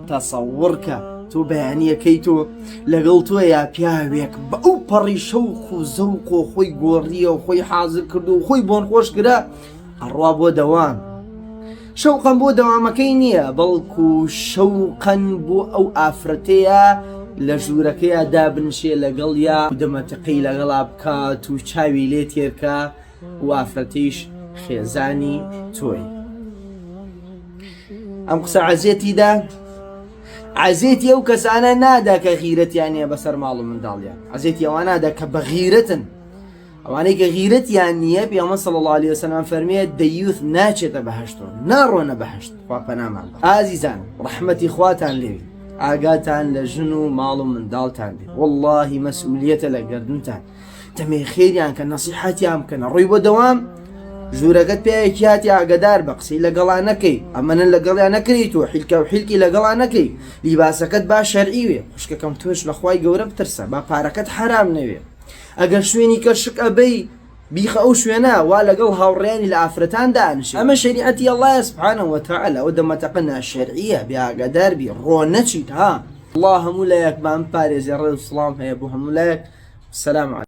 تەسەوڕکە تۆ بەیانیەکەی تۆ لەگەڵ تۆ یا پیاوێک بە ئەو پەڕی شەوق و زەوق و خۆی گۆڕیە و خۆی حازر کرد و خۆی بۆن خۆش کرا ئەڕوا بۆ دەوام شەوقەن بۆ دەوامەکەی نییە بەڵکو شەوقەن بۆ ئەو ئافرەتەیە لە ژوورەکەیا دابنشێ لەگەڵ یا دەمەتەقەی لەگەڵا بکات و چاوی لێ تێرکە و ئافرەتیش خێزانی تۆی ئەم قسە عەزێتی دا عەزێتی ئەو کەسانە نادا کە غیرەتیان نییە بەسەر ماڵ و منداڵیان عەزێتی ئەوان نادا کە بە غیرەتن ئەوانەی کە غیرەتیان نییە پێغەمبەر صلی الله علیه وسلم فەرمیێ دەیوث ناچێتە بەهەشتەوە ناڕۆنە بەهەشت خوا پەنامان بە ئازیزان ڕەحمەتی خواتان لێوی ئاگاتان لە ژن و ماڵ و منداڵتان بێ واللهی مەسئولیەتە لە گردنتان دەمێ خێریان کە نەسیحەتیان بکەن ڕووی بۆ دەوام ژوورەکەت پیاوێکی هاتی ئاگدار بە قسەی لەگەڵا نەکەی ئەمەە لەگەڵیان نەکەیت و حیلکە و حیلکی لەگەڵا نەکەی لیباسەکەت با شەرعی وێ خوشکەکەم تۆش لە خوای گەورە بترسە با پارەکەت حرام نەوێ ئەگەر شوێنی کە شک ئەبەی بیخە ئەو شوێنە وا لەگەڵ هاوڕێیانی لە ئافرەتان دانیشێ ئەمە شەریعەتی اللە سبحانە وتعالی ئەو دەمەتەقە ناشەرعیە بێ ئاگادار بی ڕۆ نەچیت ها اللە هەموو لایەکمان بپارێزێ ڕێز و سڵاوم هەیە بۆ هەموو لایەک سلام علیکم.